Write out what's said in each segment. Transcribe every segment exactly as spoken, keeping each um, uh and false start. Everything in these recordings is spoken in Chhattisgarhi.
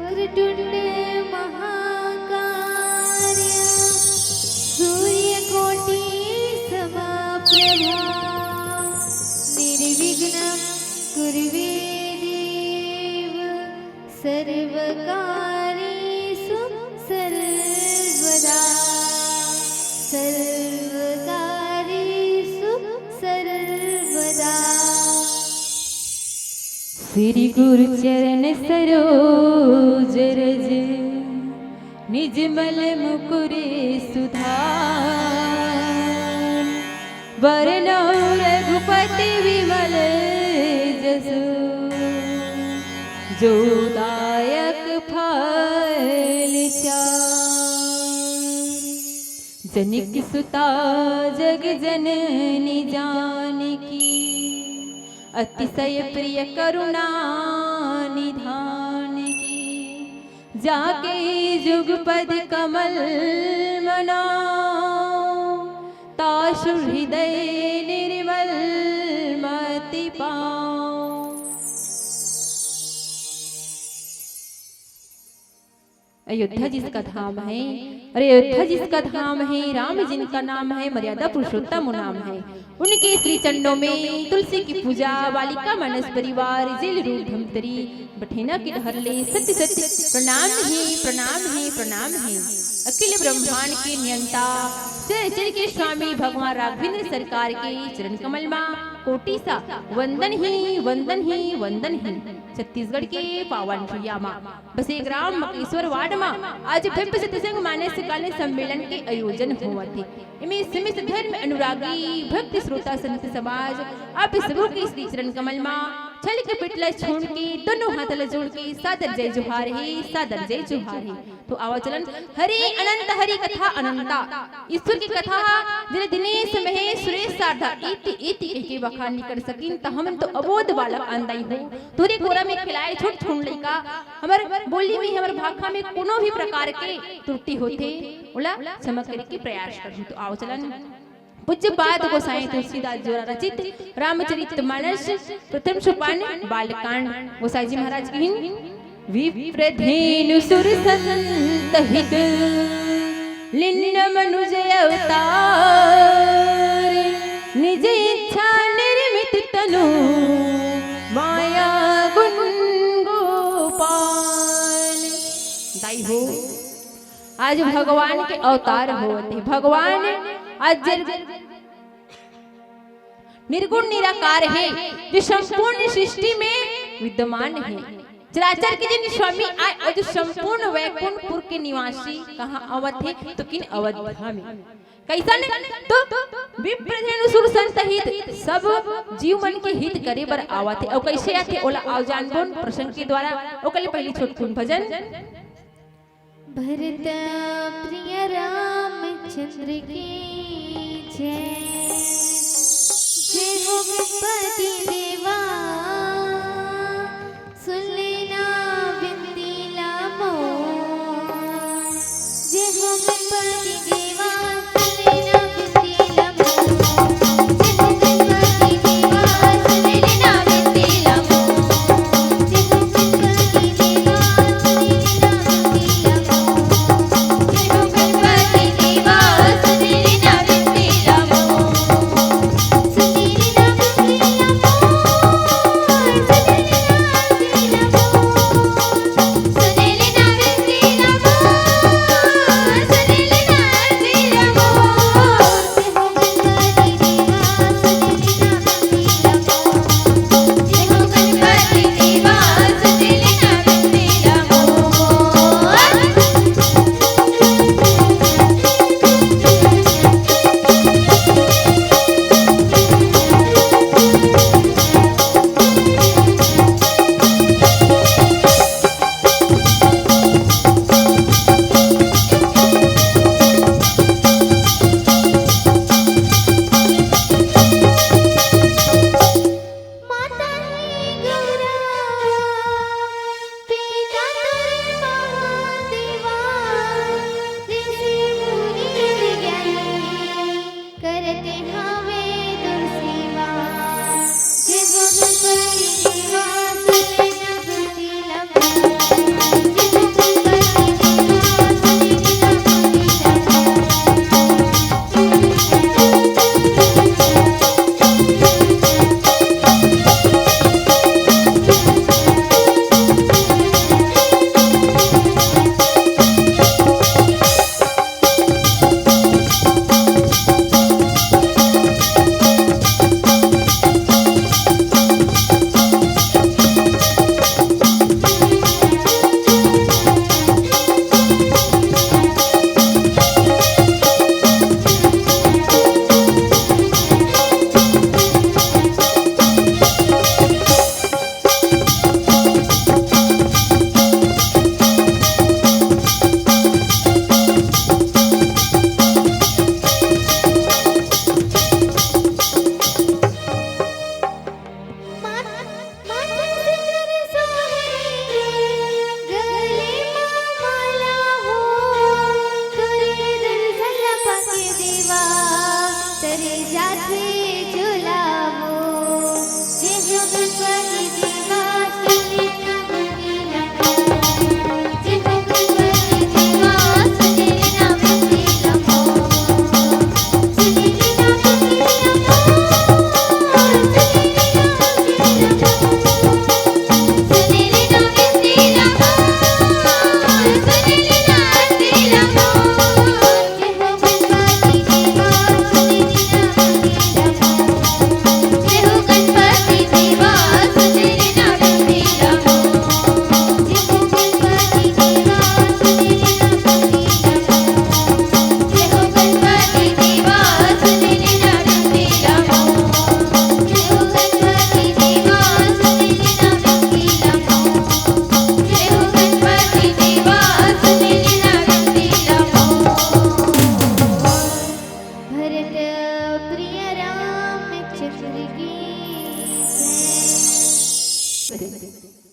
वक्रतुण्ड महाकाय सूर्यकोटि समप्रभा निर्विघ्नं कुरु मे देव सर्वकार्येषु सर्वदा सर्वकार्येषु सर्वदा। श्री गुरु चरण सरोज रज निज मल मुकुर सुधार। वरनौ रघुपति विमल जसु जो दायक फल चार। जनिक सुता जग जननी जानकी अतिशय प्रिय करुणा निधान की। जाके जुगपद कमल मनाओ तासु हृदय निर्मल मति पाओ। अयोध्या जिसका धाम है, अरे अयोध्या जिसका धाम है, राम जिनका नाम है, मर्यादा पुरुषोत्तम नाम है। उनके श्री चरणों में तुलसी की पूजा, बालिका मानस परिवार, जेल रूप धमतरी, बठेना के डहर ले सत्य सत्य प्रणाम है, प्रणाम है, प्रणाम है। अखिल ब्रह्मांड के नियंता, चर चर के स्वामी भगवान राघवेंद्र सरकार के चरण कमल मा कोटि सा वंदन ही वंदन ही वंदन ही। छत्तीसगढ़ के पावन भुइया मा बसे ग्राम मकेश्वर वार्ड मा आज भव्य सत्संग मानस काले सम्मेलन के आयोजन होवत हे। एमे समस्त धर्म अनुरागी भक्त श्रोता संत समाज आप सबो के श्री चरण कमल मा छल के पेट ला छोड़ के दोनों हाथ ला जोड़ के सादर जय जोहार हे, सादर जय जोहार हे। तो आवा चलन हरि अनंत हरि कथा अनंता। ईश्वर की कथा जेला दिनेश महेश सुरेश शारदा इति इति कहिके बखान नइ कर सकिन, त हमन तो अबोध बालक अन दाई हो। तोरे कोरा में खेलाए छोट छोट लइका, हमर बोली में, हमर भाखा में कोनो भी प्रकार के त्रुटि होथे, ओला क्षमा करे के प्रयास करहूं। तो आव चलन पूज्य पाद गोसाई तुलसीदास द्वारा रचित रामचरित मानस प्रथम सोपान बालकांड। गोसाई जी महाराज कहिन, विप्र धेनु सुर संत हित लीन मनुज अवतार, निज इच्छा निर्मित तनु माया गुण गोपाल। दाई हो, आज भगवान के अवतार होवत हे। भगवान आज जर निर्गुण निराकार हे, जो संपूर्ण सृष्टि में विद्यमान हे। चराचर के जिन स्वामी आय, अउ जो संपूर्ण वैकुंठपुर के निवासी कहाँ आवत हे, तो किन अवध धाम में। कइसन? तो विप्र धेनु सुर संत हित, सब जीव मन के हित करे बर आवत हे। अउ कइसे आथे, ओला आव जानबोन प्रसंग के द्वारा। ओकर ले पहिली छोटकुन भजन। भरत प्रिय रामचंद्र की जय। जय हो गणपति देवा, सुन लेना विनती ला मोर। जय हो गणपति देवा, सुन लेना विनती ला मोर। जय हो गणपति देवा, सुन लेना विनती ला मोर। जय हो गणपति देवा, सुन लेना विनती ला मोर। जय हो गणपति देवा, सुन लेना विनती ला मोर।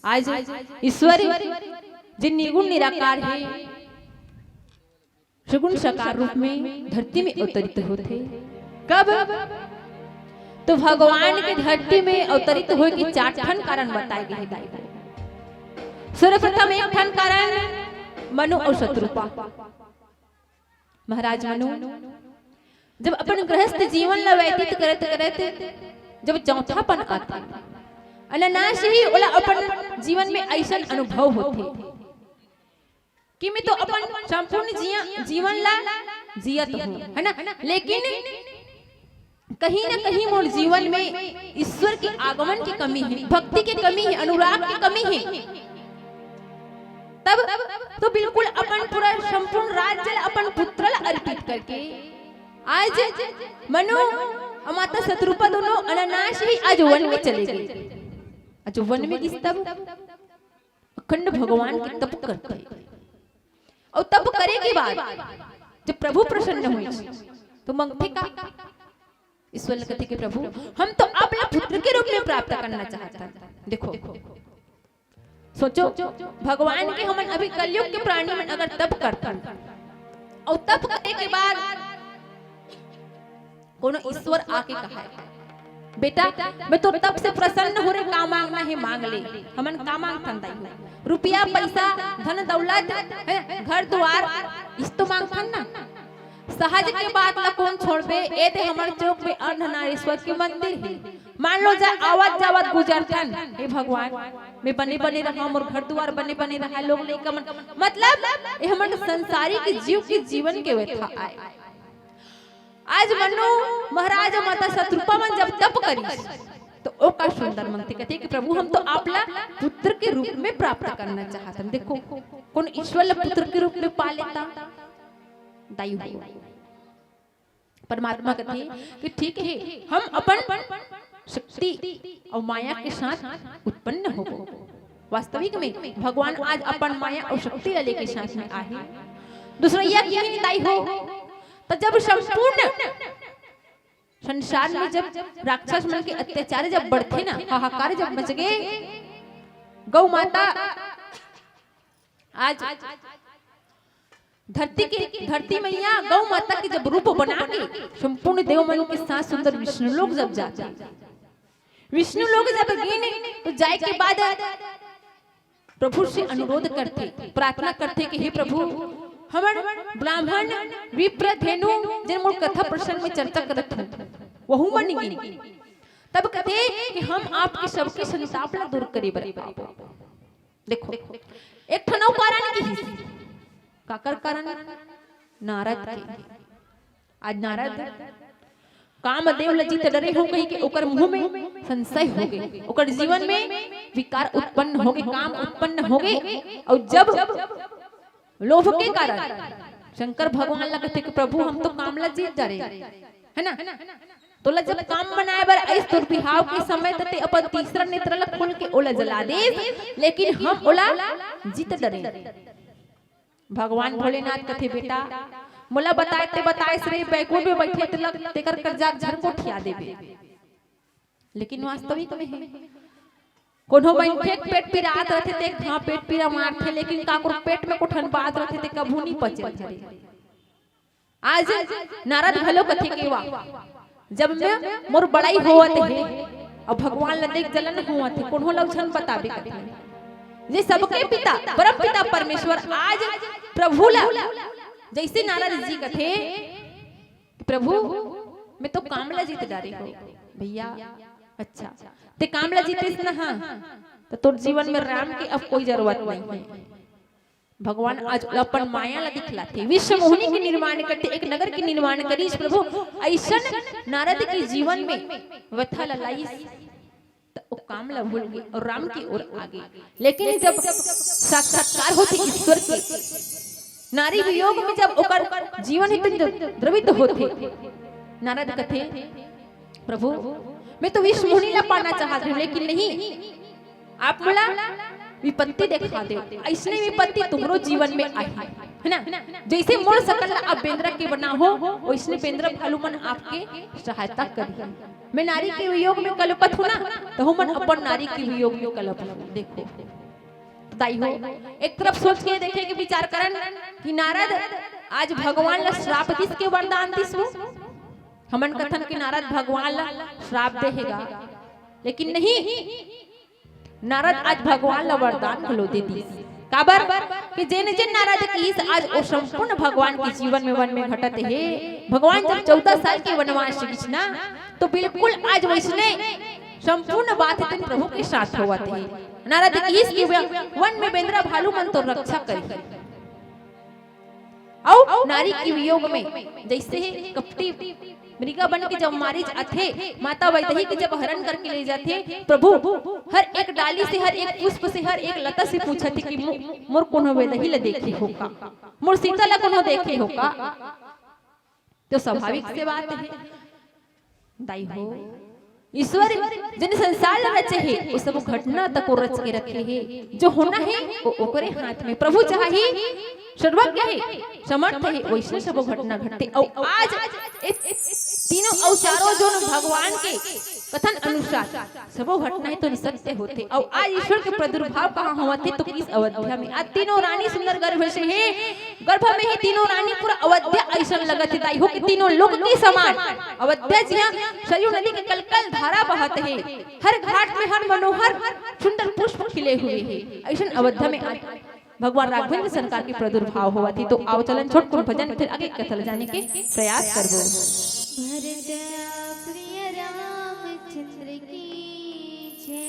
आज ईश्वर जे निर्गुण निराकार हे, सगुण साकार रूप में धरती में अवतरित होथे। कब? तो भगवान के धरती में अवतरित होए के चार ठन कारण बताए गए हे दाई। सर्वप्रथम एक ठन कारण मनु अउ शतरूपा। महाराज मनु जब अपन गृहस्थ जीवन ला व्यतीत करत करत जब चौथापन आथे, अनायास ही ओला अपन जीवन में अइसन अनुभव होथे कि मैं तो अपन संपूर्ण जिया-, जीवन ला जियत हूँ, है ना, लेकिन कहीं ना कहीं मोर जीवन में ईश्वर के आगमन की कमी हे, भक्ति के कमी हे, अनुराग के कमी हे। तब तो बिल्कुल अपन पूरा संपूर्ण राज्य ला अपन पुत्र ला अर्पित करके आज मनु अउ माता शतरूपा दोनों अनायास ही आज वन में चले गए। आज वन में गिस तब अखंड भगवान के तप करथे। अउ तप करे के बाद जब प्रभु प्रसन्न होइस, तो मंगथे का? ईश्वर ल कथे कि प्रभु, हम तो आप ला पुत्र के रूप में प्राप्त करना चाहत हन। देखो, सोचो, भगवान के हमन अभी कलयुग के प्राणी मन अगर तप करथन, अउ तप करे के बाद कोनो ईश्वर आके कहाय, "बेटा, मैं तो तप से प्रसन्न हो रे, का मांगना हे मांग ले।" हमन का मांगथन दाई? रुपया, पैसा, धन दौलत, है, घर दुआर, इस तो मांगथन ना। सहज के बात ला कोन छोड़बे, ए दे हमर चौक में अर्धनारीश्वर के मंदिर हे। मान लो जा आवत जावत गुजरथन, "हे भगवान, मैं बने बने रहा, मोर घर दुआर बने बने रहा, लोग लइका मन।" मतलब, ए हमर संसारी के जीव के जीवन के व्यथा आय। आज मनु महाराज अउ माता शतरूपा मन जब तप करिस, तो ओ का सुंदर मंगथे, कथे कि प्रभु, हम तो आप ला पुत्र के रूप में प्राप्त करना चाहत हन। देखो, कोन ईश्वर ला पुत्र के रूप में पा लेता? दाई हो। परमात्मा कथे कि ठीक हे, हम अपन शक्ति अउ माया के साथ उत्पन्न होबो। वास्तविक में भगवान आज अपन माया अउ शक्ति ला लेके साथ में आहे। दूसरा यह कि नहीं दाई हो, तो जब संपूर्ण संसार में जब राक्षस मन के अत्याचार जब बढ़थे ना, हाहाकार जब मच गे, गौ माता आज धरती के, धरती मैया गौ माता के जब रूप बना के संपूर्ण देव मन के साथ सुंदर विष्णु लोक जब जाथे, विष्णु लोक जब गिन तो जाए के बाद प्रभु से अनुरोध करथे, प्रार्थना करथे कि हे प्रभु, हमर ब्राह्मण विप्र धेनु जेन मोर कथा प्रसंग में चर्चा करत हूँ, वहू मन गिन, तब कथे कि हम आपके सबके संताप ला दूर करे बर आबो। देखो, एक ठन अउ कारण किहिस। काकर कारण? नारद के। आज नारद कामदेव ल जीत डरे हो कहि के ओकर मुंह में संशय हो गे, ओकर जीवन में विकार उत्पन्न हो गे, काम उत्पन्न हो गे। अउ जब लोभ के कारण शंकर भगवान ल कथे कि प्रभु, हम तो काम ल जीत डरे, है ना? तोला जब काम बनाए बर आइस तोर बिहाव के समय, त ते अपन तीसरा नेत्र ल खोल के ओला जला देस, लेकिन हम ओला जीत डरे। भगवान भोलेनाथ कथे, बेटा, मोला बताए ते बताए रे, बैकुंठ में बैठे तेला, तेकर करजा झन कोठिया देबे। लेकिन वास्तविक में हे, कोनो मनखे के पेट पिरात रथे ते, हाँ, पेट पीरा मारथे, लेकिन काकरो पेट में कोठन बात रथे ते कभू नहीं पचे धरे। आज नारद घलो कथे के वा, जब मैं मोर बड़ाई होवत हे, अब भगवान ल देख जलन होवत हे, कोनो ल झन बताबे कथे। जे सबके पिता, परम पिता परमेश्वर आज प्रभु ल, जैसे नारद जी कथे, "प्रभु, मैं तो काम ल जीत डारे हो भैया।" अच्छा, ते काम ल जीतेस ना, हाँ, तो तोर जीवन में राम के अब कोई जरूरत नहीं है। भगवान आज अपन माया ला दिखलाथे, विश्व मोहिनी के निर्माण करथे, एक नगर के निर्माण करिस प्रभु। अइसन नारद के जीवन में व्यथा ला लाइस, त ओ काम ला भूल गे अउ राम की ओर आ गे। लेकिन जब साक्षात्कार होथे ईश्वर के, नारी वियोग में जब ओकर जीवन ही तो द्रवित होथे, नारद कथे, प्रभु, मैं तो विश्व मोहिनी ला पाना चाहत हूँ, लेकिन नहीं, आप मोला विपत्ति देखा दे, अइसने विपत्ति तुम्हरो जीवन में आही। है ना? जैसे मोर सकल ला आप बेंदरा के बनाहो, वैसने बेंदरा भालू मन आपके सहायता करही। मैं नारी के वियोग में कलपत हूँ ना, तहू मन अपन नारी के वियोग में कलप। देखो, तो दाई हो, एक तरफ सोच के देखे के विचार करन कि नारद आज भगवान ला श्राप दिस के वरदान दिस हो। हमन कथन कि नारद भगवान ला श्राप देहेगा, लेकिन नहीं, नारद आज भगवान ला वरदान घलो दे दिस। काबर कि जेन जेन नारद किहिस, आज वो संपूर्ण भगवान के जीवन में, वन में घटत हे। भगवान जब चौदह साल के वनवास गिस ना, तो बिल्कुल आज वैसने संपूर्ण बात तेन प्रभु के साथ होवत हे। नारद किहिस कि वन में बेंदरा भालू मन तोर रक्षा करही। अउ नारी के वियोग में जैसे ही कपटी मृगा बन के जब मारिच आथे, माता वैदेही के जब हरण करके ले जाथे, प्रभु हर एक डाली से, हर एक पुष्प से, हर एक लता से पूछथे कि मो-, मोर कोनो वैदेही ला देखे हो का, मोर सीता ला कोनो देखे हो का। तो स्वाभाविक से बात हे दाई हो, ईश्वर जेन संसार ला रचे हे, वो सब घटना तको रच के रखे हे। जो होना हे, वो ओकरे हाथ में। प्रभु चाही, सर्वज्ञ हे, समर्थ हे, वैसने सब घटना घटथे। अउ आज ए तीनों अउ चारों जोन भगवान के कथन अनुसार सबो घटना हे तो सत्य होथे। अउ आज ईश्वर के प्रादुर्भाव कहाँ होवत हे तो किस अवध्या में। आज तीनों रानी सुंदर गर्भ से हे, गर्भ में ही तीनों रानी पूरा अवध्या ऐसन लगत हे दाई हो कि तीनों लोक के समान। अवध्या जिहाँ सरयू नदी के कलकल धारा बहत हे, हर घाट में हर मनोहर सुंदर पुष्प खिले हुए हे। ऐसन अवध्या में आज भगवान राघवेंद्र सरकार के प्रादुर्भाव होवत हे। तो आओ चलन छोटकुन भजन, फिर आगे कथा ल जाने के प्रयास करबो। भरत प्रिय रामचंद्र की जय।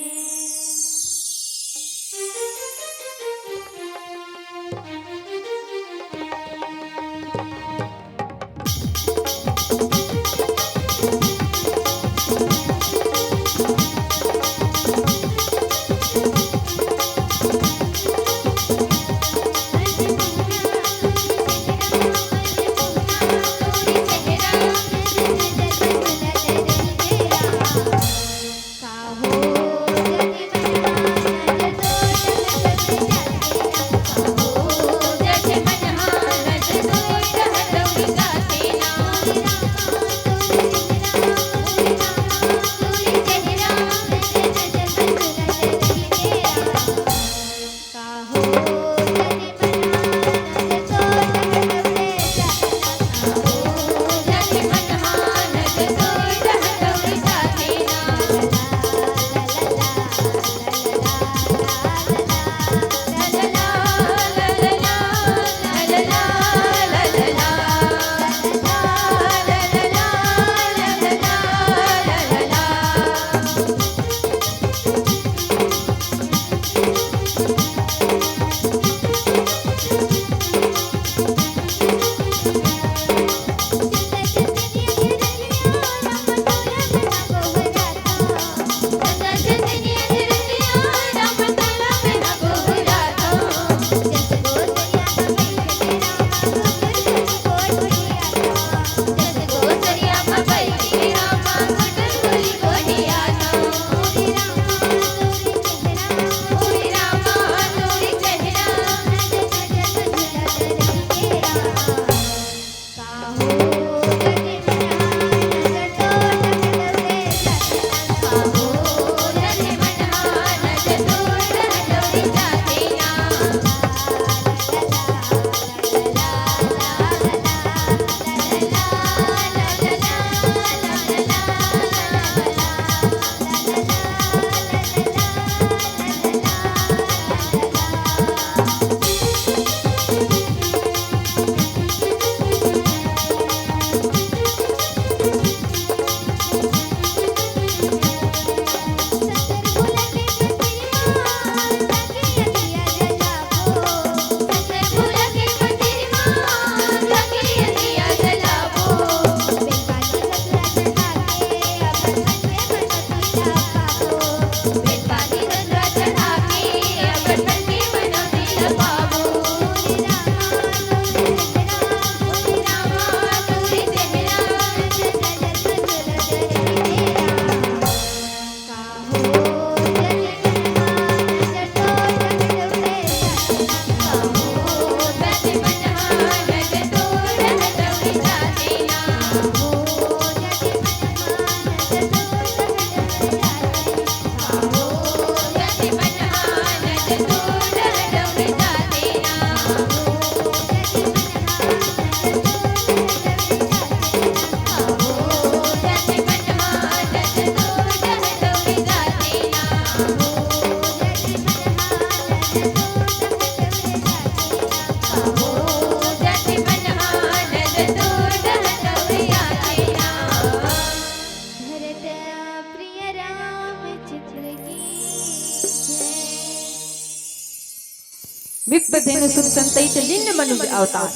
विप्र धेनु सुर संतहित लीन मनुज अवतार।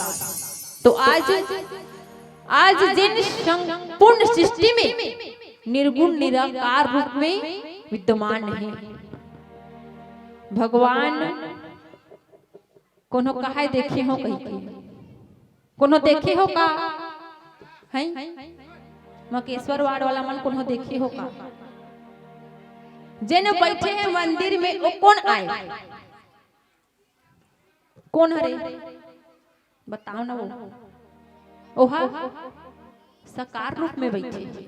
तो आज, आज जिन संपूर्ण सृष्टि में निर्गुण निराकार रूप में विद्यमान है भगवान, कोनो कहाय देखे हो कहिके, कोनो देखे हो का? हैं? मकेश्वर वार्ड वाला मन कोनो देखे हो का? जेन बैठे हे मंदिर में, वो कोन आय? कोन हरे? बताओ ना वो। ओहा साकार रूप में बैठे हे।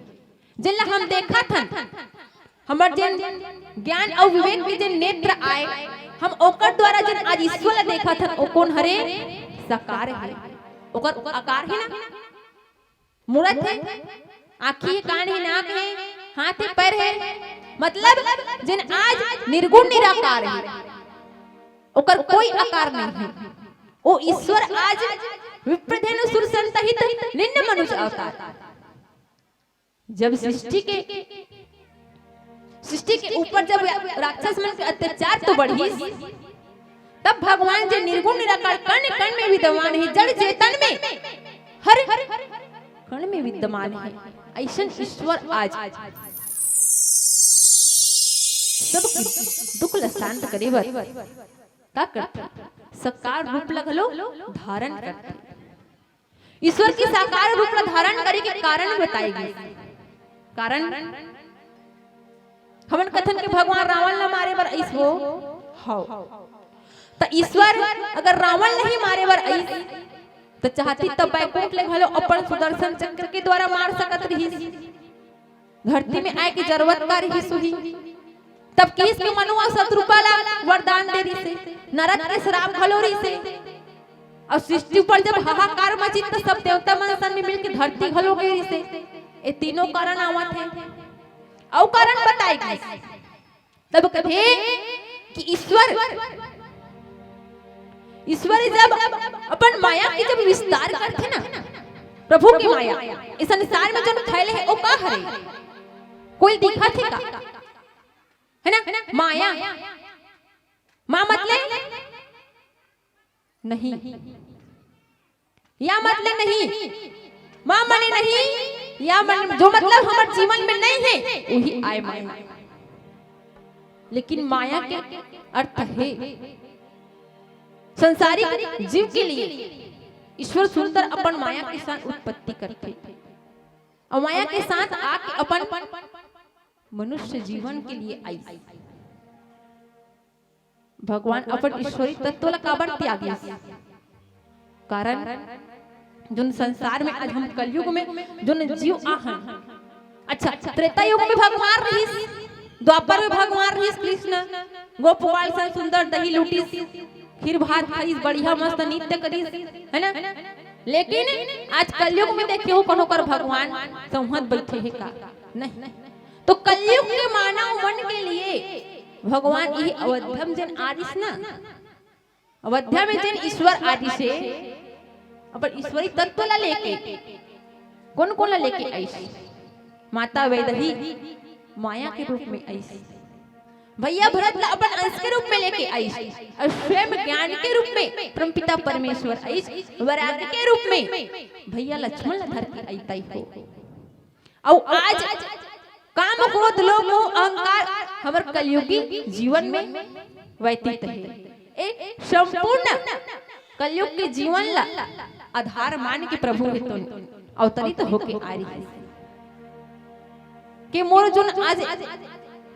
जेन ला हम देखत हन, हमर जेन ज्ञान अउ विवेक के जेन नेत्र आय, हम ओकर द्वारा जेन आज ईश्वर ला देखत हन, ओ कोन हरे? साकार हे। ओकर आकार हे ना, मूरत हे, आँखी हे, कान हे, नाक हे, हाथ हे, पैर हे, मतलब जेन आज निर्गुण निराकार हे, ओकर कोई आकार नहीं हे। ओ ईश्वर आज विप्र धेनु सुर संतहित लीन मनुज अवतार। जब सृष्टि के, सृष्टि के ऊपर जब राक्षस मन के अत्याचार तो बढ़िस, तब भगवान जे निर्गुण निराकार कण कण में विद्यमान हे, जड़ चेतन में हर कण में विद्यमान हे, अइसन ईश्वर आज सब दुख ला शांत करे बर का करथे? साकार रूप ला घलो धारण करथे। ईश्वर के साकार रूप ला धारण करे के कारण बताए गिस। कारण हमन कथन के भगवान रावण ला मारे बर आइस हो, हव। त ईश्वर अगर रावण ला ही मारे बर आइस, त चाहतिस त बैकुंठ ले घलो अपन सुदर्शन चक्र के द्वारा मार सकत रहिस। धरती में आए के जरूरत का रहिस होही? तब किहिस के मनु अउ शतरूपा ला वरदान दे रिहिसे, नारद के श्राप घलो रिहिसे। अउ सृष्टि ऊपर जब हाहाकार मचिस, त सब देवता मन संग में मिलके धरती घलो गे रिहिसे। ए तीनों कारण आवत हे। अउ कारण बताए गिस। तब कथे कि ईश्वर, ईश्वर जब अपन माया के जब विस्तार करथे ना, प्रभु के माया, इस संसार में जब फैले हे, ओ का हरे? कोई दिखत हे का? हे ना? माया। माँ मतलब नहीं। या मतलब नहीं, माँ माने नहीं, या मन, जो मतलब हमर जीवन में नहीं हे, वही आय माया। लेकिन माया के अर्थ हे संसारिक जीव के लिए ईश्वर सुंदर अपन माया के साथ उत्पत्ति करथे अउ माया के साथ आके अपन मनुष्य जीवन के लिए आई। भगवान अपन ईश्वरी तत्व ला काबर त्यागिस? कारण जोन संसार में आज हम कलयुग में जोन जीव आहन, अच्छा, त्रेता युग में भगवान रहिस, द्वापर में भगवान रहिस कृष्ण, गोप बाल सन सुंदर दही लूटिस, खीर भात खाइस, बढ़िया मस्त नृत्य करिस, है ना? लेकिन आज कलयुग में देखे हो कोनो कर भगवान संहत बैठे हे का? नहीं। तो कलयुग के मानव मन के लिए भगवान इही अवध्या में जेन आरिस ना, अवध्या में जेन ईश्वर आरिस हे, अपन ईश्वरी तत्व ला लेके कोन कोन ला लेके आइस? माता वैदेही माया के रूप में आइस, भैया भरत ला अपन अंश के रूप में लेके आइस, अउ स्वयं ज्ञान के रूप में परमपिता परमेश्वर आइस, वराग के रूप में भैया लक्ष्मण ला धर के अइस हो। अउ आज काम, क्रोध, लोभ, मोह, अहंकार हमर कलयुगी जीवन में व्यतीत हे। ए संपूर्ण कलयुग के जीवन ला आधार मान के प्रभु हे तो अवतरित होके आ रहिस हे। के मोर जोन आज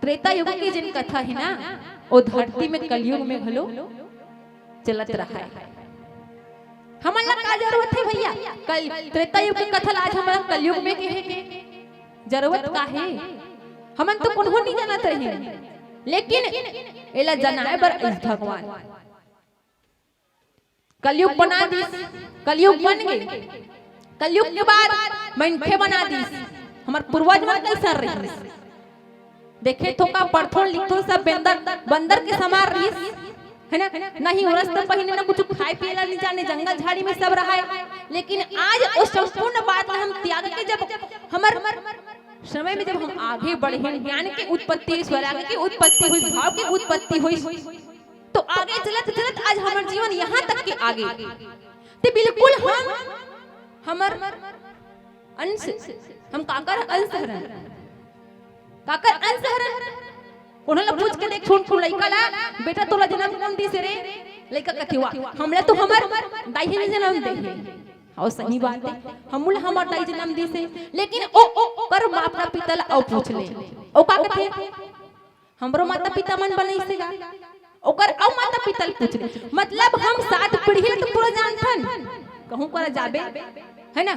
त्रेता युग के जेन कथा हे ना, ओ धरती में कलयुग में घलो चलत रहा हे। हमन ला का जरूरत हे भैया? कल त्रेता युग के कथा ला आज हमन ला कलयुग में कहे के जरूरत का हे? हमन तो कोनो नहीं जानत रहे, लेकिन एला जनाए बर आइस भगवान। कलयुग बना दिस, कलयुग बन गे। कलयुग के बाद मनखे बना दिस। हमर पूर्वज मन कैसन रहिस? देखे तो का, पढ़थों लिखथों सब बेंदर, बंदर के समान रहिस, है ना? नहीं वस्त्र पहिने, ना कुछ खाए पिए ला नहीं जाने, जंगल झाड़ी में सब रहाय। लेकिन आज वो संपूर्ण बात ला हम त्याग के जब हमर समय में जब हम आगे बढ़े, ज्ञान के उत्पत्ति होइस, वैराग्य के उत्पत्ति होइस, भाव के उत्पत्ति होइस, तो आगे चलत चलत आज हमर जीवन यहाँ तक के आगे। ते बिल्कुल हम, हमर अंश, हम काकर अंश हरन, काकर अंश हरन। कोनो ला पूछ के देख, छोट छोट लइका ला, "बेटा, तोला जन्म कोन दिस रे?" लइका कथे, "वाह, हमला तो हमर दाई ही जन्म दे हे।" अउ सही बात हे, हमला हमर दाई जन्म दिस हे, लेकिन ओ, ओ, ओकर माता पिता ला अउ पूछ ले, ओ का कथे, "हमरो माता पिता मन बनाइस हे गा।" ओकर अउ माता पिता ल पूछ ले, मतलब हम सात पीढ़ी ल तो पूरा जानथन, कहूँ करा जाबे, है ना,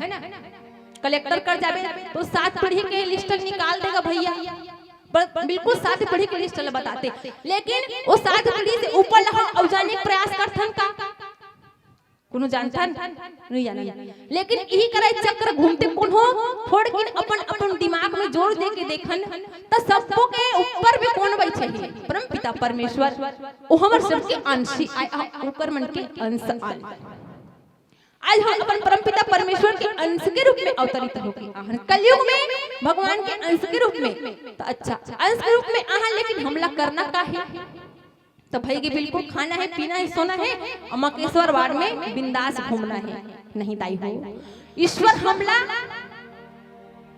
कलेक्टर कर जाबे तो सात पीढ़ी के लिस्ट निकाल देगा भैया, ब-, बिल्कुल सात पीढ़ी के लिस्ट ल बताथे, लेकिन वो सात पीढ़ी से ऊपर ला हम अउ जाने के प्रयास करथन का? कोनो जानथन? नहीं जानन। लेकिन इही करा चक्र घूमथे, कोनो फोड़ किन अपन, अपन दिमाग में जोर दे के देखन, त सबको के ऊपर में कोन बइठे हे? परमपिता परमेश्वर। ओ हमर सबके अंशी आय, आ, ओकर मन के अंश आय। आज हम अपन परमपिता परमेश्वर के अंश के रूप में अवतरित होके आहन, कलयुग में भगवान के अंश के रूप में। त अच्छा, अंश के रूप में आहन, लेकिन हमला करना का हे? त भई के बिल्कुल खाना हे, पीना हे, सोना हे, अउ मकेश्वर वाड़ में बिंदास घूमना हे। नहीं दाई हो, ईश्वर हमला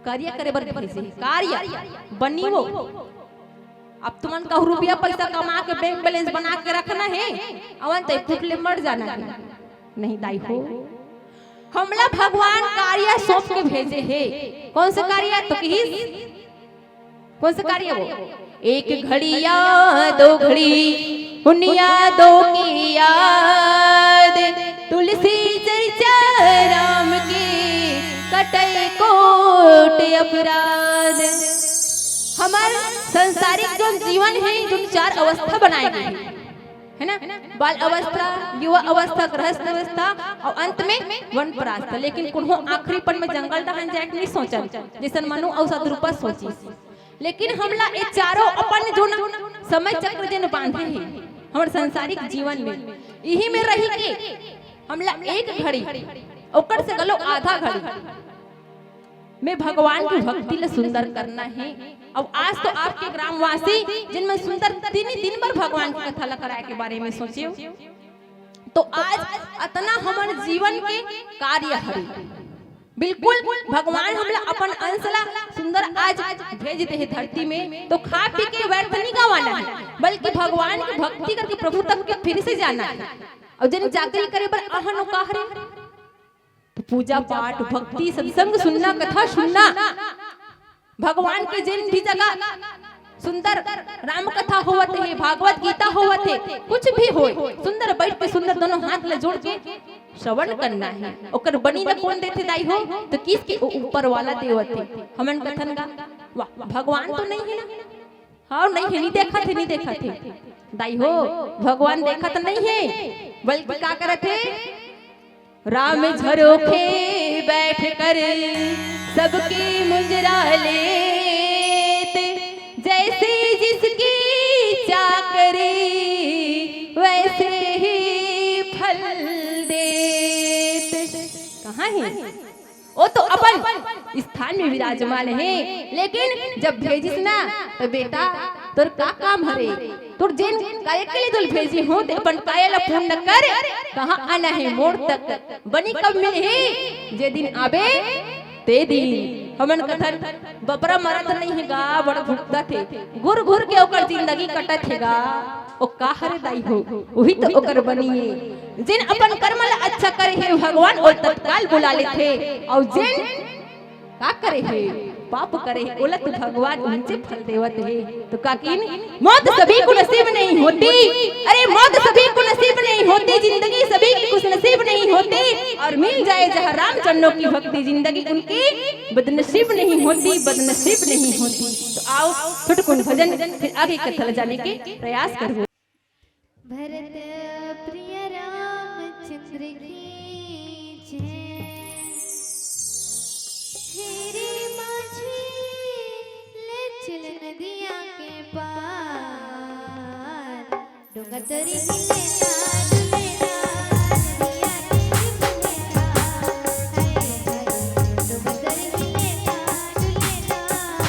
कार्य करे बर भेजे हे, कार्य बनी हो। अब तुमन कहूँ रुपया पैसा कमा के बैंक बैलेंस बना के रखना हे, अउ अंत फुट ले मर जाना हे। नहीं दाई हो, हमला भगवान कार्य सौंप के भेजे हे। कौन से कार्य? तो कहिस, कौन से कार्य वो? एक घड़ी या दो घड़ी, हुनिया दो की याद, तुलसी चर्चा राम की, कटै कोट अपराध। हमर संसारिक जोन जीवन हे, जोन चार अवस्था बनाए गे हे, है ना? बाल अवस्था, युवा अवस्था, गृहस्थ अवस्था अउ अंत में वनप्रास्थ। लेकिन कोनो आखिरी पल में जंगल डहन जाए के नहीं सोचन, जइसन मनु अउ सतरूपा सोचिस। लेकिन हमला ए चारों अपन जोन समय चक्र जेन बांधे हे हमर संसारिक जीवन में, इही में रहि के हमला एक घड़ी, ओकर से घलो आधा घड़ी में भगवान के भक्ति ल सुंदर करना हे। अब आज तो आपके ग्रामवासी जिन में सुंदर तीन दिन भर भगवान के कथा ल कराए के बारे में सोचेव, तो आज अतना हमर जीवन के कार्य हरे। बिल्कुल भगवान हमला अपन अंश ला सुंदर आज भेज दे हे धरती में, तो खा पी के व्यर्थ नहीं गंवाना हे, बल्कि भगवान की भक्ति करके प्रभु तक के फिर से जाना हे। अउ जेन जाकरी करे बर आहन ओ का हरे, तो पूजा पाठ, भक्ति, सत्संग सुनना, कथा सुनना, भगवान के जेन भी जगह सुंदर राम कथा होवत हे, भागवत गीता होवत हे, कुछ भी होय, सुंदर बैठ के सुंदर दोनों हाथ ल जोड़ के श्रवण करना हे। ओकर बनी ल कोन देथे दाई हो? तो किहिस के ओ ऊपर वाला देवत हे। हमन कथन का, वाह, भगवान तो नहीं हे ना? हाँ, नहीं हे, नहीं देखत हे, नहीं देखत हे। दाई हो, भगवान देखत नहीं हे, बल्कि का करत हे? राम झरोखे बैठ कर सबकी मुंजरा लेत, जैसे जिसकी चाकरी वैसे ही फल देत। कहाँ हे? ओ तो अपन स्थान में विराजमान हे, लेकिन जब भेजिस ना, तो बेटा, तोर का काम हरे? तोर जेन कार्य के लिए तोल भेजी हो, ते अपन कार्य ला पूर्ण कर। कहाँ आना हे मोर तक? बनी कब मिलही? जे दिन आबे, ते दिन। हमन कथन, बपरा मरत नहीं हे गा, बड़ भुगतत हे। घुर घुर के ओकर जिंदगी कटत हे गा। ओ का हरे दाई हो? उही तो ओकर बनी हे। जेन अपन कर्म ला अच्छा करे हे भगवान, ओ तत्काल बुला लेथे। अउ जेन का करे हे, पाप करे हे, ओला तो भगवान उनचे फल देवत हे। तो काकिन, मौत सभी को नसीब नहीं होती। अरे, मौत सभी को नसीब नहीं होती, जिंदगी सभी की खुश नसीब नहीं होती। और मिल जाए जहाँ राम चरणों की भक्ति, जिंदगी उनकी बदनसीब नहीं होती, बदनसीब नहीं होती। तो आओ, छोटकुन भजन, फिर आगे कथा ल जाने के प्रयास करबो। भरत प्रिय रामचंद्र की जय। हे रे माझी, ले चल नदिया के पार, डोंगर तरी मिले ना, डुले ना, नदिया के मिले ना, हाय, हाय, डोंगर तरी मिले ना, डुले ना।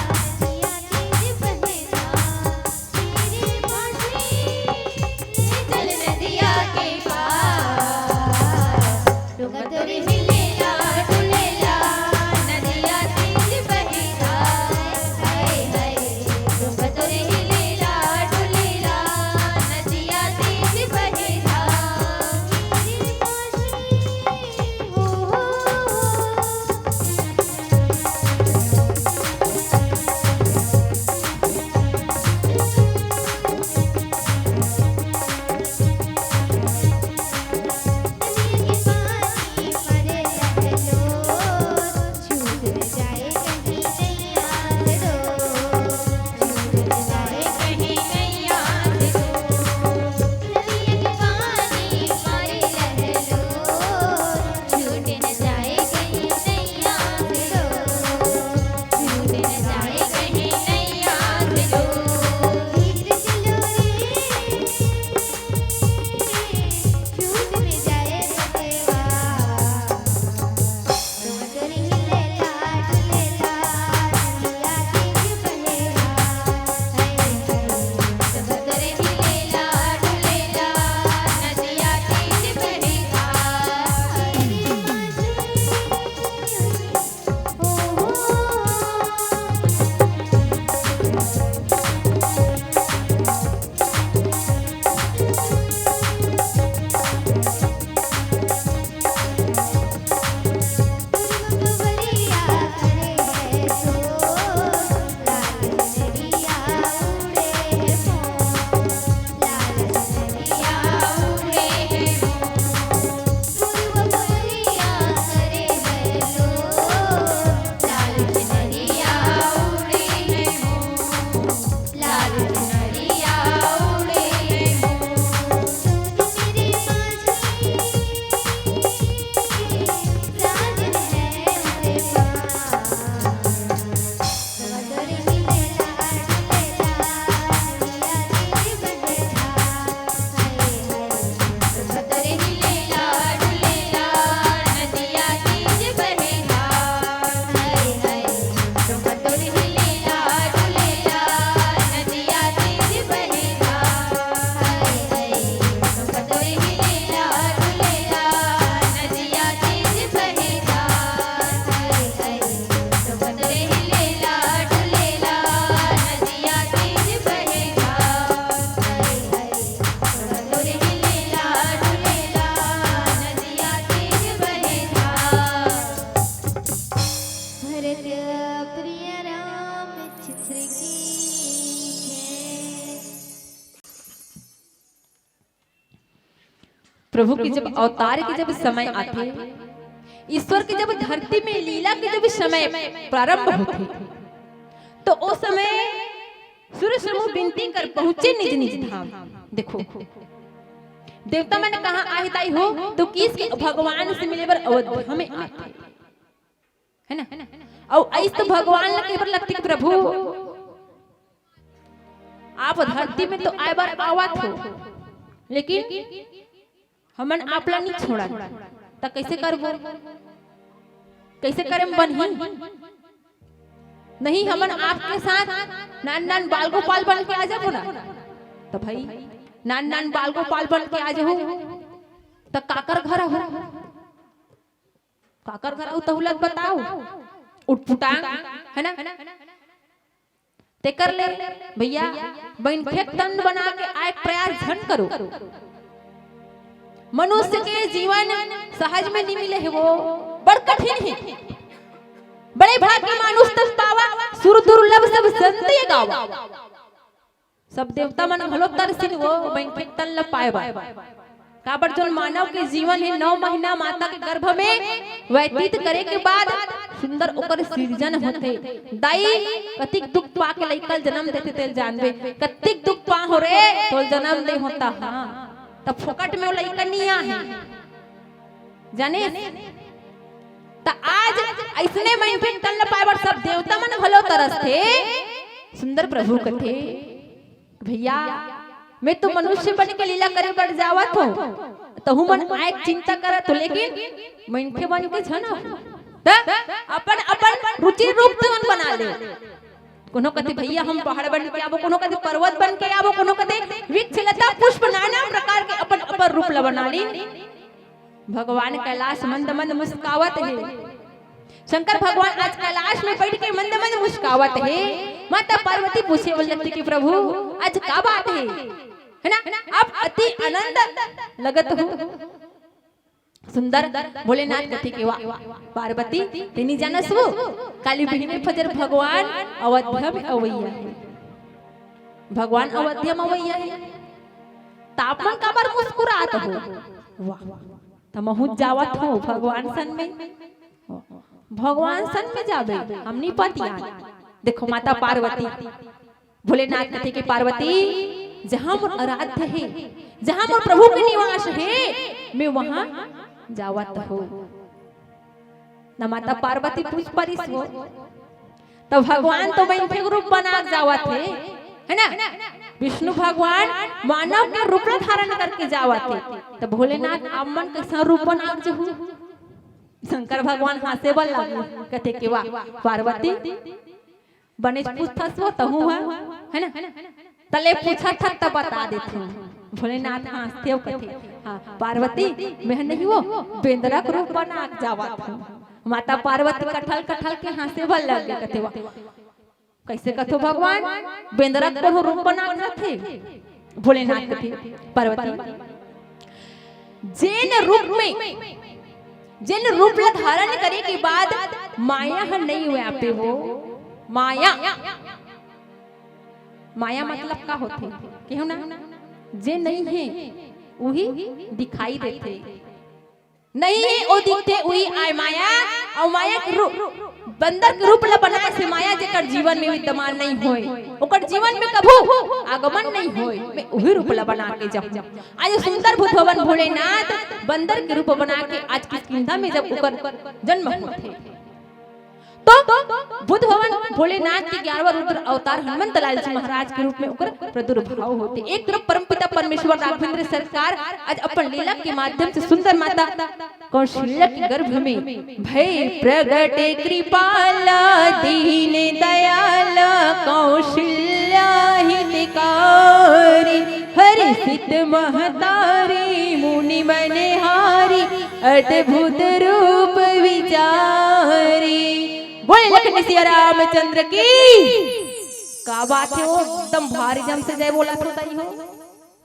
प्रभु के जब अवतार के जब समय आथे, ईश्वर के जब धरती में लीला के जब समय प्रारंभ होथे, तो ओ समय सूर्य समूह बिनती कर पहुंचे निज निज धाम। देखो, देवता मन कहाँ आए ताई हो, तो किस के भगवान से मिले बर अवध में आथे, है ना? अउ अइस तो भगवान ला कहे बर लगथे कि प्रभु, आप धरती में तो आए बर आवत हो, लेकिन हमन आप ला नहीं छोड़ा, त कैसे करबो? कैसे करे म बनही? नहीं, हमन आपके साथ नान नान बाल गोपाल बन के आ जाबो ना। त भाई, नान नान बाल गोपाल बन के आ जाहू, त काकर घर हो? काकर घर हो, तहू ला बताओ। उटपुटांग, है ना? तेकर ले भैया, बइनखे तन बना के आए प्रयास झन करो। मनुष्य के जीवन सहज में नहीं मिले है, वो बड़ कठिन है। बड़े भाग के मानुष तन पावा, सुर दुर्लभ सब संत ये गावा। सब देवता मन घलो तरसिन वो बइनखे तन ल पाए बर। काबर जोन मानव के जीवन हे, नौ महीना माता के गर्भ में व्यतीत करे के बाद सुंदर ओकर सिरजन होथे। दाई कतिक दुख पा के लइका ल जन्म देथे तेल जानबे, कतिक दुख पा हो रे तोल जन्म दे होता। हाँ, त फोकट में वो लइका नहीं आहे, जाने? त आज अइसने बइनखे तन ल पाए बर सब देवता मन घलो तरसथे। सुंदर प्रभु कथे, भैया, मैं तो मनुष्य बन के लीला करे बर जावत हूँ, तहू मन आए के चिंता करत हो, लेकिन मनखे बन के झन हो। त अपन अपन रुचि रूप तुमन बना ले। कोनो कथे भैया हम पहाड़ बन के आबो, कोनो कथे पर्वत बन के आबो, कोनो कथे वृक्ष लता पुष्प नाना प्रकार के अपन अपन रूप ला बना ली। भगवान कैलाश मंद मंद मुस्कावत हे। शंकर भगवान आज कैलाश में बैठ के मंद मंद मुस्कावत हे। माता पार्वती पूछे बोलती कि प्रभु, आज का बात हे, है ना? आप अति आनंद लगत हो। सुंदर भोलेनाथ कथे के वा पार्वती, तेनी जानस वो, काली बिहने फजर भगवान अवध्या में अवैया हे। भगवान अवध्या में अवैया हे, त आप मन काबर मुस्कुरात हो? वाह, त महूँ जावत हो भगवान सन में। भगवान सन में जाबे, हम नहीं पतियान। देखो माता पार्वती, भोलेनाथ कथे के पार्वती, जहाँ मोर आराध्य हे, जहाँ मोर प्रभु के निवास हे, मैं वहाँ जावत हो। न माता पार्वती पूछ परिस वो, त भगवान तो मनखे रूप बना के जावत हे, है ना? विष्णु भगवान मानव के रूप ला धारण करके जावत हे, त भोलेनाथ आप मन कैसा रूप बना के जहू? शंकर भगवान हाँसे बर लागे, कथे के वा पार्वती, बनेच पूछथस वो तहू ह, है ना? तले पूछत हस त बता देथों। भोलेनाथ हाँसथे अउ कथे, हाँ पार्वती, मैं नहीं वो बेंदरा के रूप बना के जावत हूँ। माता पार्वती कठल कठल के हाँसे बर लगे, कथे वा, कैसे कथो भगवान, बेंदरा के कोनो रूप बना के रथे? भोलेनाथ कथे, पार्वती, जेन रूप में, जेन रूप ला धारण करे के बाद माया ह नहीं व्यापे वो, माया, माया मतलब का होथे? केहू ना, जे नहीं हे, उही दिखाई देथे। नहीं हे, ओ दिखथे, उही आय माया, अउ माया के रूप, बंदर के रूप ला बनाए से माया जेकर जीवन में विद्यमान नहीं होय, ओकर जीवन में कभू आगमन नहीं होय, मैं उही रूप ला बना के जाऊं। आज सुंदर भुवन भोलेनाथ बंदर के रूप बना के आज किष्किंधा में जब ओकर जन्म होथे, तो बुद्ध भगवान भोलेनाथ के ग्यारहवाँ रुद्र अवतार हनुमंत लाल जी महाराज के रूप में ओकर प्रादुर्भाव होथे। एक तरफ परमपिता परमेश्वर राघवेंद्र सरकार आज अपन लीला के माध्यम से सुंदर माता कौशल्या के गर्भ में भई प्रगट कृपाला दीन दयाला कौशल्या हितकारी, हर्षित महतारी मुनि मनहारी अद्भुत रूप विचारी। बोले लखन सिया रामचंद्र की। का बात हे, वो एकदम भारी जम से जय बोलत हो ताई हो।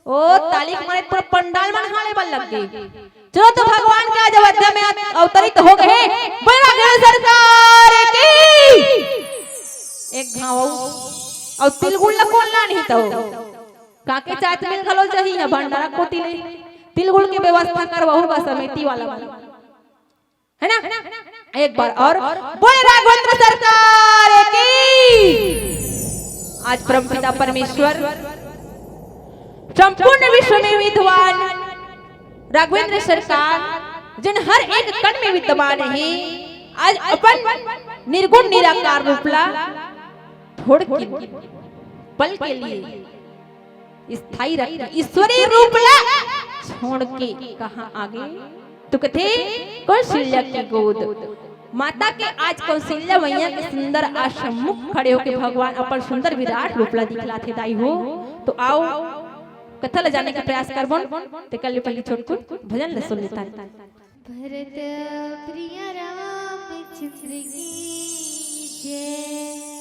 ओ ताली के मारे पूरा पंडाल मन हाले बर लग गे। चलो तो भगवान के आज अवतार में अवतरित हो गए। बोले राघवेंद्र सरकार की। एक घाव अउ तिलगुल ला कोन ला नहीं तो। काके चाट मिल घलो जही है भंडारा कोती ले। तिलगुड़ के व्यवस्था करवाहू गा समिति वाला मन, है ना? एक बार और बोले राघवेंद्र सरकार की। आज परमपिता परमेश्वर संपूर्ण विश्व में विद्वान राघवेंद्र सरकार, जिन हर एक कण में विद्यमान है, आज अपन निर्गुण निराकार रूप ला छोड़ के पल के लिए स्थायी रख के ईश्वरी रूप ला छोड़ के कहाँ आगे? तो कथे कौशल्या की गोद। माता के आज कौशल्या मैया के सुंदर आश्रम मुख खड़े होके भगवान अपन सुंदर विराट रूप ला दिखलाथे दाई हो। तो आओ कथा ला जाने के प्रयास करबोन। तेकर ले पहली छोटकुन भजन ला सुन लेता। भरत प्रिय रामचंद्र की जय।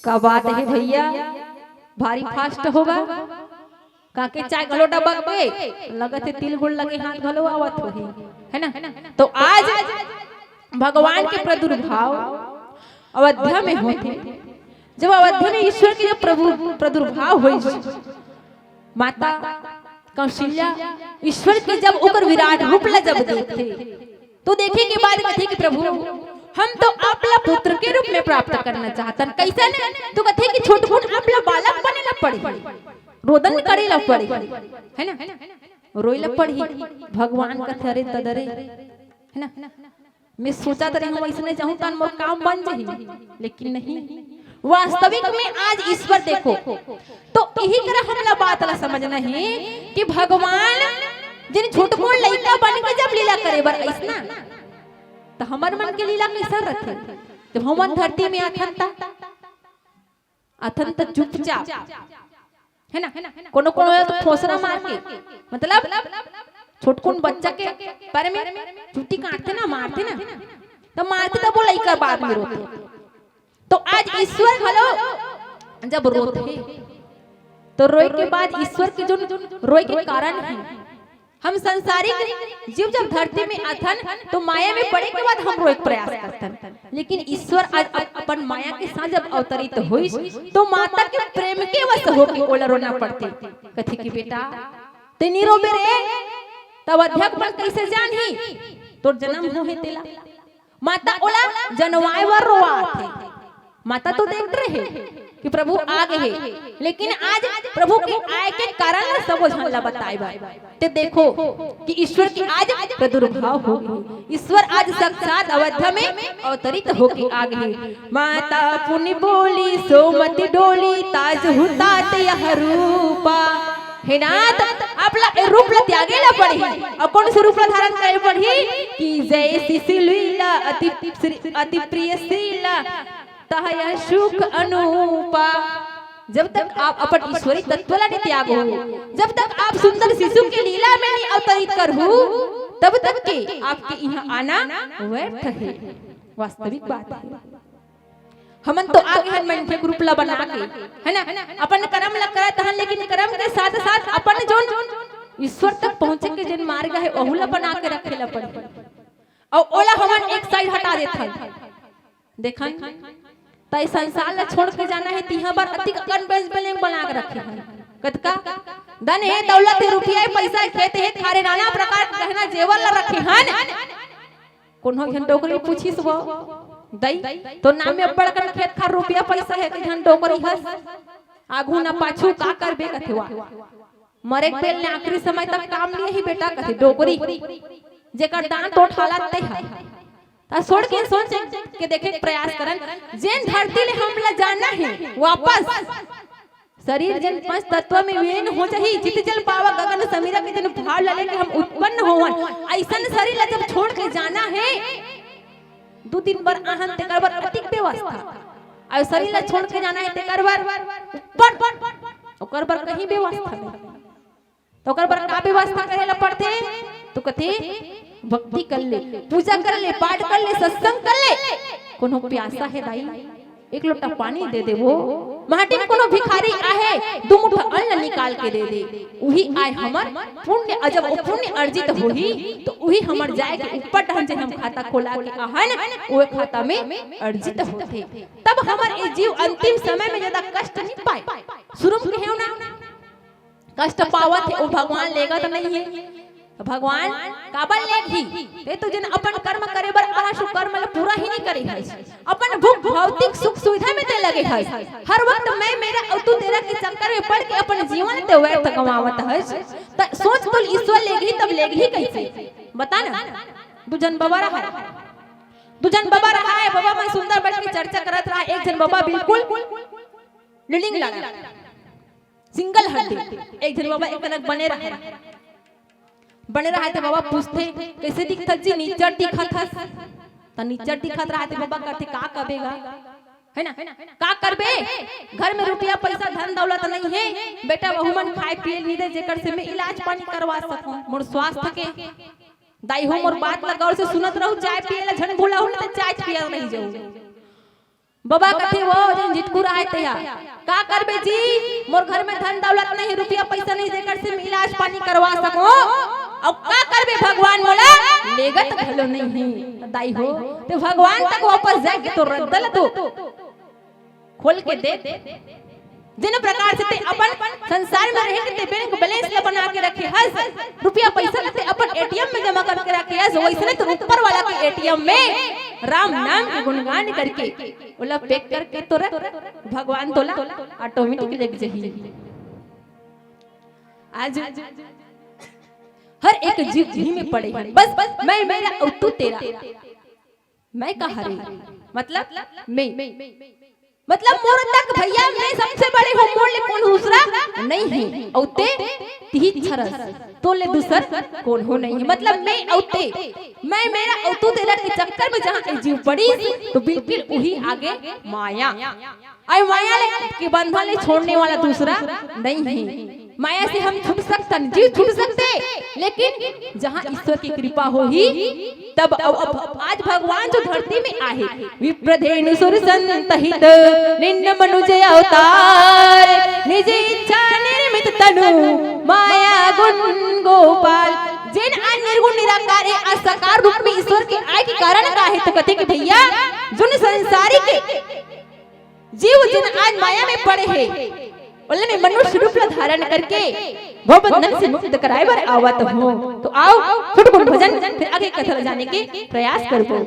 का बात हे भैया, भारी फास्ट होगा। काके चाय घलो डबक के लगत हे, तिल गुड़ लगे हाथ घलो आवत होही, है ना? तो आज भगवान के प्रादुर्भाव अयोध्या में होथे। जब अयोध्या में ईश्वर के जब प्रभु प्रादुर्भाव होइस, माता कौशल्या ईश्वर के जब ओकर विराट रूप ला जब देखथे, तो देखे के बाद कथे कि प्रभु, हम तो आप ला पुत्र के रूप में प्राप्त करना चाहतन। कैसन? तो कथे कि छोटकुन आप ला बालक बने ला पड़ही, रोदन करे ला पड़ही, है ना, रोए ला पड़ही। भगवान कथे, अरे तदरे, है ना, मैं सोचत रहे हूँ, इसने जाहूँ तन मोर काम बन जाही, लेकिन नहीं। वास्तविक में आज ईश्वर देखो, तो यही करा हमला बात ला समझना हे कि भगवान जिन छोटकुन लइका बन के जब लीला करे बर आइस ना, तो हमर मन के लीला कैसन रथे? जब हमन धरती में आथन ता, आथन त चुपचाप, है ना, कोनो कोनो तो फोसरा मार के, मतलब छोटकुन बच्चा के पैर में चुट्टी काटथे ना, मारथे ना, तो मारथे, तब वो लइका बाद में रोथे। तो आज ईश्वर घलो जब रोथे, तो रोए के बाद ईश्वर के जो रोए के कारण हे, हम संसारिक जीव जब धरती में आथन, तो माया में पड़े के बाद हम रोए के प्रयास करथन, लेकिन ईश्वर आज अप-, अपन माया के साथ जब अवतरित होइस, तो माता के प्रेम के वश होके ओला रोना पड़थे। कथे कि बेटा, ते नी रोबे रे, तब अयोध्या के मन कैसे जानही तोर जन्म होहे तेला? माता ओला जनवाए बर रोवाथे। माता तो देखत रहे कि प्रभु आ गे हे, लेकिन आज प्रभु के आए के कारण ला सबो झन ला बताए बर। ते देखो कि ईश्वर के आज प्रादुर्भाव हो गे, ईश्वर आज साक्षात अयोध्या में अवतरित होके आ गे हे। माता पुनि बोली सो मति डोली, ताजहु तात यह रूपा। हे नाथ, आप ला ए रूप ला त्यागे ला पड़ही। अउ कौन से रूप ला धारण करे पड़ही? कि जैसी सिलवीला अति श्री-, अति प्रिय शीला, तह यह सुख अनूपा। जब तक आप अपन ईश्वरी तत्व ला नहीं त्यागो, जब तक आप सुंदर शिशु के लीला में नहीं अवतरित करहू, तब तक के आपके यहाँ आना व्यर्थ हे। वास्तविक बात हे। हमन तो आगे हन मनखे के रूप ला बना के, है ना, अपन कर्म ला करत हन, लेकिन कर्म के साथ साथ अपन जोन ईश्वर तक पहुंचे के जोन मार्ग हे, ओहू ला बना के रखे ला पड़ही, अउ ओला हमन एक साइड हटा देथन। देखन, त ए संसार ला छोड़ के जाना हे, तिहा बर अतिक अकन बेंच बेलेंग बना के रखे हन। कतका धन हे, दौलत हे, रुपया हे, पैसा हे, खेत हे, थारे नाना प्रकार के गहना जेवर ला रखे हन। कोनो झन डोकरी पूछिस वो, दई, तोर नाम में अब्बड़ अकन खेत खार, रुपया पैसा हे, कई झन डोकरी हस, आगू ना पाछू का करबे कथे वा। मरे के बेल ने आखिरी समय तक काम लिए ही बेटा कथे डोकरी, जेकर दांत ओठ हालत ते हे। त छोड़ के सोच के देखे के प्रयास करन, जेन धरती ले हमला जाना हे वापस, शरीर जेन पंच तत्व में विलीन हो जाही, चित जल पावा गगन समीरा के जेन भाव ला लेके हम उत्पन्न होवन, अइसन शरीर ला जब छोड़ के जाना हे, दू दिन बर आहन तेकर बर अतिक व्यवस्था, अउ शरीर ला छोड़ के जाना हे तेकर बर ऊपर, ओकर बर कहीं व्यवस्था नहीं। त ओकर बर का व्यवस्था करे ला पड़थे? तो कथे, भक्ति कर ले, पूजा कर ले, पाठ कर ले, सत्संग कर ले। कोनो प्यासा हे दाई, एक लोटा पानी दे दे वो। माटी में कोनो भिखारी आहे, दू मुठा अन्न निकाल के दे दे। उही आय हमर पुण्य, अउ जब वो पुण्य अर्जित होही, तो उही हमर जाए के ऊपर डहन जे हम खाता खोला के आहन, वो खाता में अर्जित होथे। तब हमर ए जीव अंतिम समय में ज्यादा कष्ट नहीं पाए। शुरू में कहे ना, कष्ट पावत हे, वो भगवान लेगत नहीं हे। त भगवान काबर लेगही? ते तो जेन अपन कर्म करे बर आहा, सो कर्म ल पूरा ही नहीं करे हस। अपन भोग भौतिक सुख सुविधा में ते लगे हस। हर वक्त मैं मेरा अउ तू तेरा के चक्कर में पड़ के अपन जीवन ते व्यर्थ गंवावत हस। त सोच तो ईश्वर लेगही तब लेगही कैसे? बता ना। दू झन बबा रहा हे। दू झन बबा रहा हे। बबा मन सुंदर बैठ के चर्चा करत रहा हे। एक झन बबा बिल्कुल लिडिंग लड़ा, सिंगल हड्डी। एक झन बबा एक कनक बने रहा हे। बने रहा हे त बबा पूछथे, "कैसे दिखथस जी? निच्चट दिखत हस।" त निच्चट दिखत रहा हे त बबा कथे, "का कबे गा? है ना? का करबे? घर में रुपया पैसा धन दौलत नहीं हे। बेटा बहू मन खाए पिए नहीं दे, जेकर से मैं इलाज पानी करवा सकूं। मोर स्वास्थ्य के दाई हो, मोर बात ला गौर से सुनत रहू, चाय पिए ला झन भूलहू, नहीं त चाय पिया नहीं जाऊ।" बबा कथे, "वो जेन झिटकुरा आय तेहा, का करबे जी, मोर घर में धन दौलत नहीं, रुपया पैसा नहीं, जेकर से मैं इलाज पानी करवा सकूं। अउ का करबे भगवान मोला, लेगत घलो नहीं हे।" दाई हो, ते भगवान तक वापस जाके तो रद्दा ल तो खोल के देख, जेन प्रकार से ते अपन संसार में रह के ते बैंक बैलेंस ल बना के रखे हस, रुपया पैसा ल ते अपन एटीएम में जमा करके रखे हस, वैसने तो ऊपर वाला के एटीएम में राम नाम के गुणगान करके ओला पैक करके तो रख, भगवान तोला ऑटोमेटिक लेके जाही। आज हर एक जीव इही में पड़े हे, बस मैं मेरा अउ तू तेरा। मैं कहा रे, मतलब मैं, मतलब मोर तक भैया मैं सबसे बड़े हूँ, मोर ले कोन दूसरा नहीं हे। अउ ते तिही छरस, तोर ले दूसर कोनो नहीं हे। मतलब मैं अउ ते, मैं मेरा अउ तू तेरा के चक्कर में जहाँ ए जीव पड़ी, तो बिल्कुल उही आगे माया। अउ माया ले के बंधन ले छोड़ने वाला दूसरा नहीं हे। माया से हम छूट सकथन, जीव छूट सकथे, लेकिन जहाँ ईश्वर के कृपा होही, तब अब, अब, अब आज भगवान जो धरती में आहे, विप्रधेनु सुर संत हित, निन्न मनुज अवतार, निज इच्छा निर्मित तनु, माया गुण गोपाल। जेन आज निर्गुण निराकार हे, आज साकार रूप में ईश्वर के आय के कारण का हे, तो कथे कि भैया, जोन संसारी के जीव जेन आज माया में पड़े हे, ओला मैं मनुष्य रूप ला धारण करके भव बंधन से मुक्त कराए बर आवत हूँ। तो आओ, छोटकुन भजन, फिर आगे कथा ला जाने के प्रयास करबो।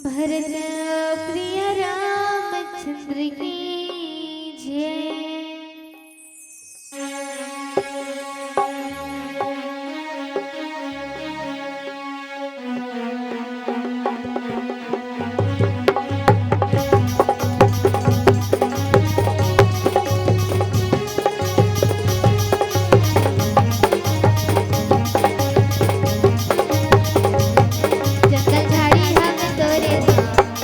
भरत प्रिय रामचंद्र की जय। जंगल झाड़ी हम तोरे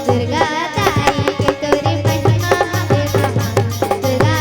दुर्गा दाई के तोरे महिमा हवे महान। दुर्गा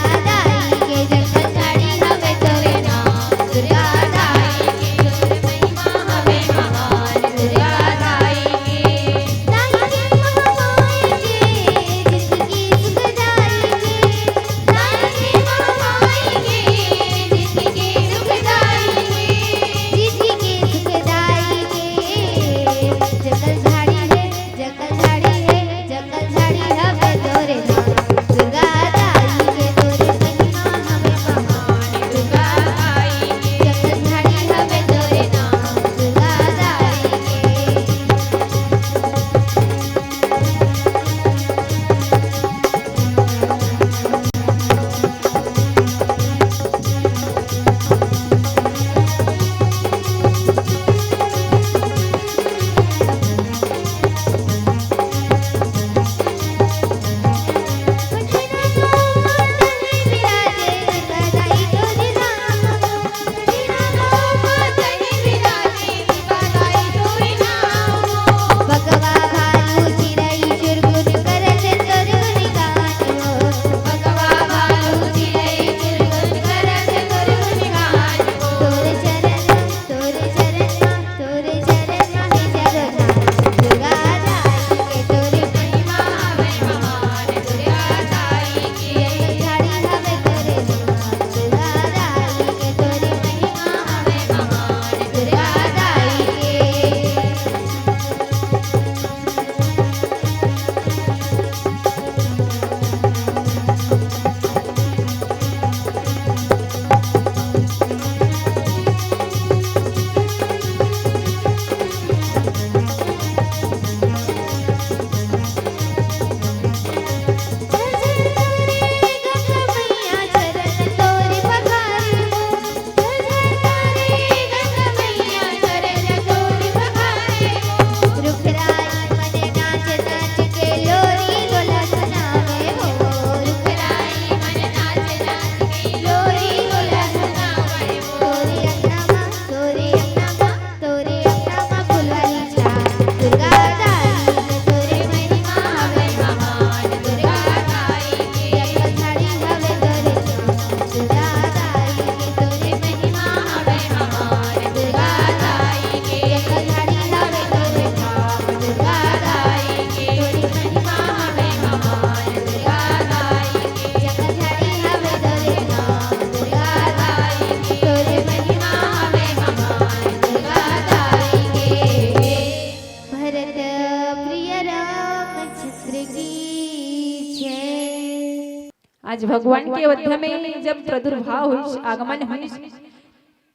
आज भगवान के अयोध्या में जब प्रादुर्भाव होइस, आगमन होइस,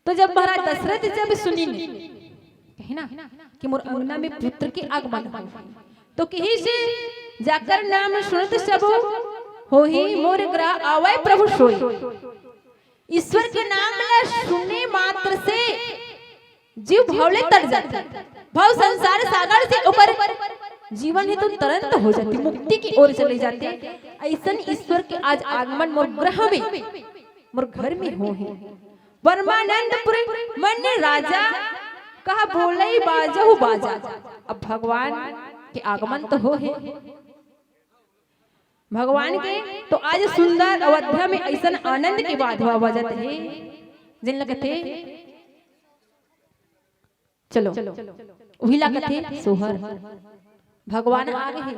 तो जब महाराज दशरथ जब सुनिन, कहे ना कि मोर अंगना में पुत्र के आगमन हो, तो कहिस, "जाकर नाम सुनत सब होही, मोर ग्रह आवै प्रभु सोई।" ईश्वर के नाम ला सुने मात्र से जीव भाव ले तर जाथे, भाव संसार सागर से ओकर जीवन हे तो तरंत हो जाथे, मुक्ति की ओर चले जाथे। अइसन ईश्वर के आज आगमन मोर ग्रह में, मोर घर में होहे। परमानंदपुर मन राजा, कहा बोलई बाजहु बाजा। अब भगवान के आगमन तो होहे, भगवान के तो आज सुंदर अयोध्या में अइसन आनंद के बाजवा बजत हे, जेन लगथे, चलो, उही ला कथे सोहर। भगवान आ गे हे,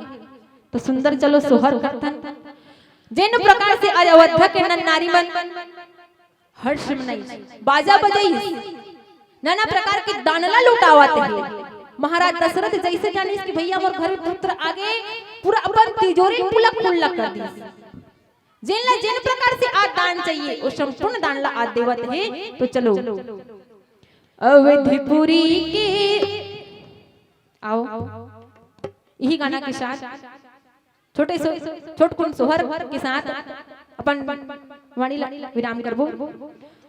तो सुंदर चलो सोहर करथन। जेन प्रकार से आज अयोध्या के नर नारी मन हर्ष मनाइस, बाजा बजाइस, नाना प्रकार के दान ला लुटावत हे। महाराज दशरथ जइसे जानिस कि भैया मोर घर में पुत्र आ गे, पूरा अपन तिजोरी पुलक पुलक कर दिस। जेन ला जेन प्रकार से आज दान चाहिए, वो संपूर्ण दान ला आज देवत हे। तो चलो, अवधपुरी के, आओ, यही गाना के साथ छोटे सो, छोटकुन सोहर के साथ अपन वाणी ला विराम करबो।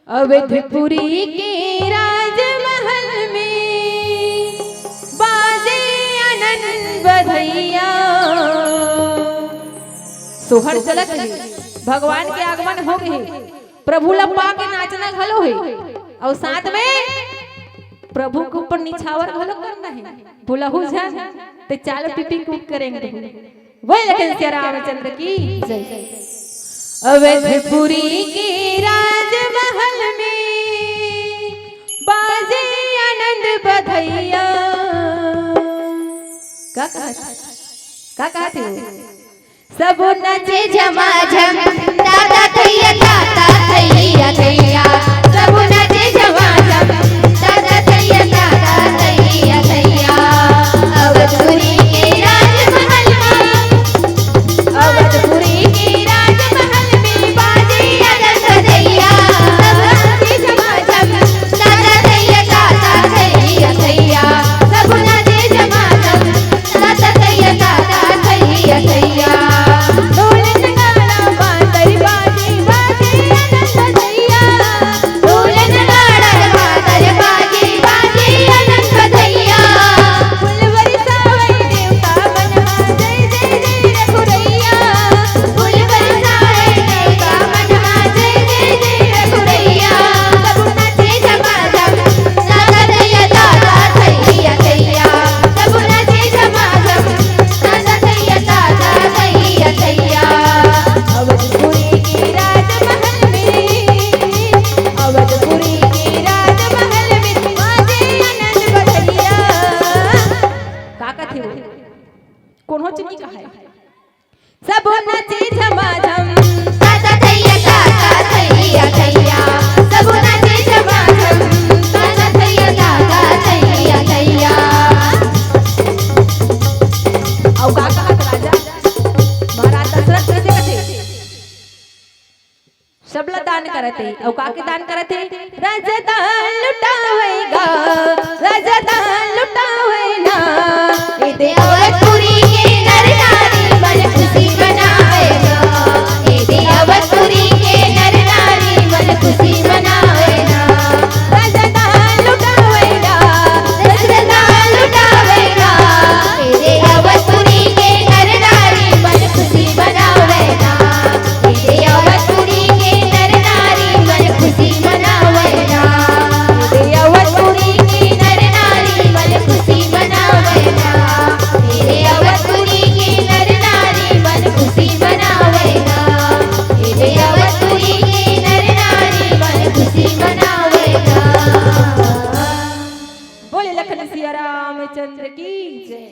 अवधपुरी के राजमहल में बाजे आनंद बधैया। सोहर चलत हे, भगवान के आगमन हो गे हे, प्रभु ला पा के नाचना घलो हे, अउ साथ में प्रभु के ऊपर निछावर घलो करना हे। भुलहु झन, ते चालो टिपिंग कुक करेंगे। बोल लखन सिया रामचंद्र की जय। अवधपुरी के राजमहल में बाजे आनंद बधैया। का कहत, का कहत हे वो? सबो नाचे झमाझम, दादा थैया, दादा थैया, थैया। सबो नाचे झमाझम, दादा थैया, दादा थैया, थैया। अवधपुरी के राजमहल में, अवधपुरी के राजमहल में बाजे आनंद बधैया। सबो नाचे झमाझम, दादा थैया, दादा थैया, थैया। सबो नाचे झमाझम, दादा थैया, दादा थैया, थैया। ढोल नगाड़ा बांसुरी बाजे, बाजे आनंद बधैया। ढोल नगाड़ा बांसुरी बाजे, बाजे आनंद बधैया। फूल बरसावै देवता मन हा, जय जय जय रघुरैया। फूल बरसावै देवता मन हा, जय जय जय रघुरैया। सबो नाचे झमाझम, दादा थैया, दादा थैया, थैया। सबो नाचे झमाझम, दादा थैया, दादा थैया, थैया। अवधपुरी के राजमहल में, अवधपुरी के राजमहल में बाजे आनंद बधैया। का कथे वो? कोनो चीज नहीं कहा है। सबो नाचे झमाझम, दादा थैया, दादा थैया, थैया। सबो नाचे झमाझम, दादा थैया, दादा थैया, थैया। अउ का कहत राजा? महाराज दशरथ कइसे कथे? सबला दान करत हे। अउ का के दान करत हे? राजा दान लुटावै गा, राजा दान लुटावै ना। ए दे अवधपुरी के नर नारी मन खुशी मनावै ना। ए दे अवधपुरी के नर नारी मन खुशी मनावै ना। राजा दान लुटावै ना, दशरथ दान लुटावै ना। ए दे अवधपुरी के नर नारी मन खुशी मनावै ना। ए दे अवधपुरी के नर नारी मन खुशी मनावै ना। ए दे अवधपुरी के नर नारी मन खुशी मनावै ना। ए दे अवधपुरी के नर नारी मन खुशी मनावै ना। ए दे अवधपुरी के नर नारी मन खुशी मनावै ना। बोले लखन सिया रामचंद्र की जय।